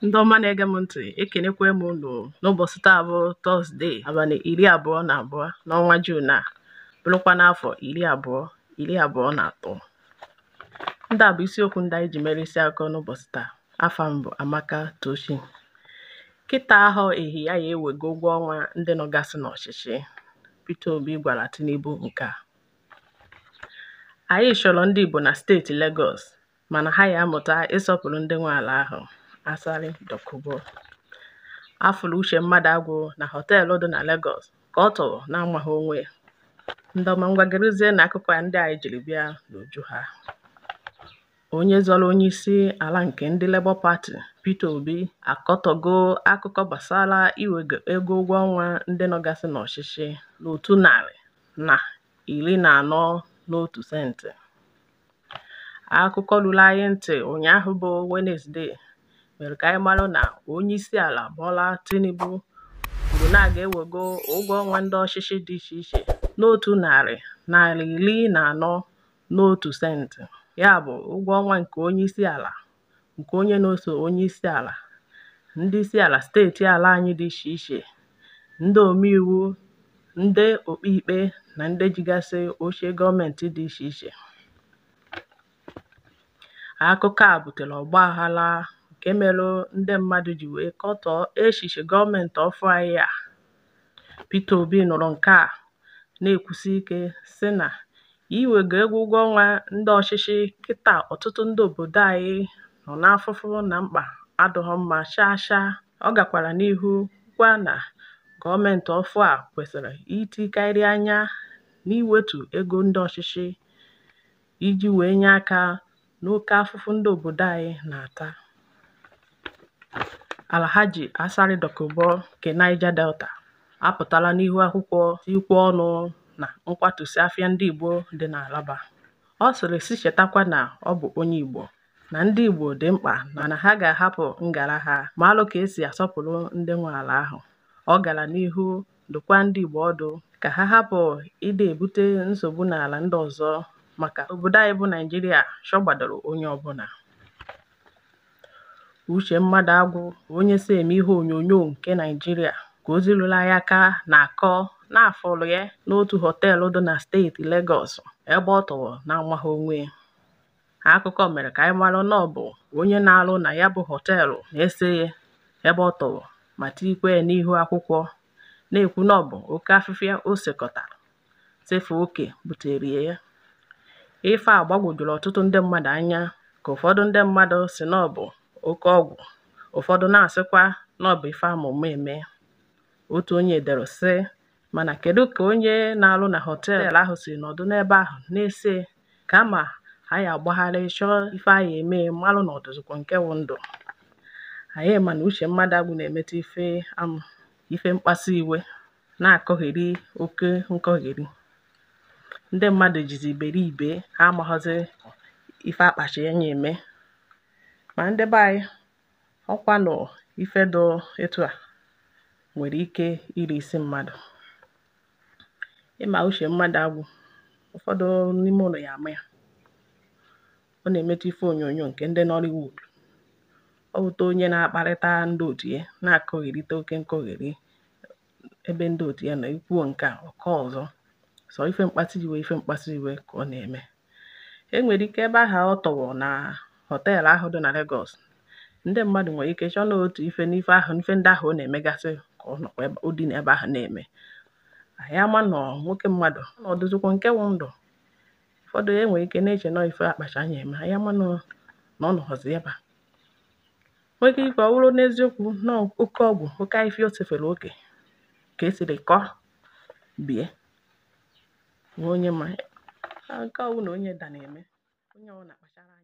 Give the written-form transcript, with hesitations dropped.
Ndị ọma na-ege m ntị, ekenekwe m unu n'ụbọchị taa bụ Tọzdee, abalị 22 n'ọnwa Juun a, bụrụkwa n'afọ 2023. Ndị a bụ isiokwu ndị anyị ji mere isi akụkọ n'ụbọchị taa. Afa m bụ Amaka Tochi. Kịta ahụ ehi ya ya ewego ụgwọ ọnwa ndị nọgasị n'ọchịchị. Peter Obi gwara Tinubu nke a. Anyị chọrọ ndị Igbo na steeti Legọs, mana ha ya amụta ịsọpụrụ ndị nwe ala ahụ. Asari Dokubo. Afụrụ Uche Mmadụagwụ na họteelụ dị na Legọs ka ọ tọrọ na-amaghị onwe ya. Ndị ọma, ngwagerezie na akụkọ a ndị anyị jiri bịa n'uju ha. Onye zọrọ onye isi ala nke ndị Labour Party, Peter Obi, akọtọgo akụkọ gbasara iwego ego ụgwọ ọnwa ndị nọgasị n'ọchịchị n'otu 141 cents. Akụkọ ruru anyị ntị ụnyaahụ bụ Wenezdee mere ka anyị mara na onye isi ala Bola Tinubu kwuru na a ga-ewego ụgwọ ọnwa ndị ọchịchị dị iche iche n'otu 141 cents. Ya bụ ụgwọ ọnwa nke onye isi ala, nke onye na-eso onye isi ala, ndị isi ala steeti ala anyị dị iche iche, ndị omeiwu, ndị okpukpe na ndị jigasị oche gọọmenti dị iche iche. Akụkọ a butere ọgbaghara nke mere ndị mmadụ ji wee kọtọọ echiche gọọmenti ọfụ anyị a. Peter Obi nụrụ nke a na-ekwusi ike sị na iwego ego ụgwọ ọnwa ndị ọchịchị kịta ọtụtụ ndị obodo anyị nọ n'afụfụ na mkpa adịghọ mma chaa chaa. Ọ gakwara n'ihu kwukwa na gọọmenti ọfụ a kwesịrị itikarị anya n'iwetu ego ndị ọchịchị iji wee nye aka n'oke afụfụ ndị obodo anyị na-ata. Alhaji Asari Dokubo nke Niger Delta apụtala n'ihu akwụkwọ tikwa ọnụ na nkwatusi afịa ndị Igbo dị n'Alaba. Ọ sịrị sị chetakwa na ọ bụ onye Igbo, na ndị Igbo dị mkpa mana ha ga-ahapụ ngara ha malụ ka esi asọpụrụ ndị nwe ala ahụ. Ọ gara n'ihu dụkwa ndị Igbo ọdụ ka ha hapụ ịdị ebute nsogbu n'ala ndị ọzọ maka obodo anyị bụ Naịjirịa chọgbadoro onye ọbụla. Uche Mmadụagwụ, onye si eme ihe onyonyo nke Naịjirịa, ka ozi ruru anyị aka na-akọ na afụrụ ya n'otu họteelụ dị na steeti Legọs ebe ọ tọrọ na-amaghị onwe ya. Akụkọ mere ka anyị mara na ọ bụ onye na-arụ na ya bụ họteelụ na-ese ya ebe ọ tọrọ ma tikwa ya n'ihu akwụkwọ na-ekwu na ọ bụ oke afịfịa o sekọtara sefee oke butere ya. Ife a gbagwojuru ọtụtụ ndị mmadụ anya ka ụfọdụ ndị mmadụ sị na ọ bụ oke ọgwụ, ụfọdụ na-asịkwa na ọ bụ ife ama ụma eme. Otu onye dere sị, mana kedu ka onye na-arụ na họteelụ ahụ si nọdụ n'ebe ahụ na-ese kama anyị agbagharị chọọ ife anyị eme malụ na ọ dịzịkwa nke wụ ndụ. Anyị ma na Uche Mmadụagwụ na-emete ife amụ, ife mkpasu iwe, na-akọgheri oke nkọgheri. Ndị mmadụ jizi iberibe ha amaghọzi ife akpachi anya eme. Ma ndị be anyị, ọkwanụ ife dị etu a nwere ike iri isi mmadụ. Ịma Uche Mmadụagwụ, ụfọdụ n'ime ụnụ ya ama ya. Ọ na-emete ife onyonyo nke ndị Nollywood. Ọ wụta onye na-akparịta ndị otu ya na-akọgherite oke nkọgheri ebe ndị otu ya nọ ikwuo nke a ọkọ ọzọ. Sọ ife mkpasu iwe ife mkpasu iwe ka ọ na-eme. E nwere ike ebe ahụ ọ tọwọ na họteelụ ahụ dị na Legọs, ndị mmadụ nwere ike chọọ na otu ife n'ife ahụ ife ndị ahụ ọ na-emegasị ka ọ nọkwa ebe o dina ebe ahụ na-eme. Anyị ama nọ nwoke mmadụ na ọ dịzịkwa nke wụ ndụ. Ụfọdụ e nwere ike na-eche nọọ ife akpacha anya eme, anyị ama nọ na ọ nọghọzi ebe a. Nwee ike ikwe ọ bụrụ n'eziokwu nọọ oke ọgwụ, oke ahịfịa o sefere oke ka esiri kọọ bie. Nwe onye ma nke ọwụ na onye da na-eme, onye ọbụla kpachara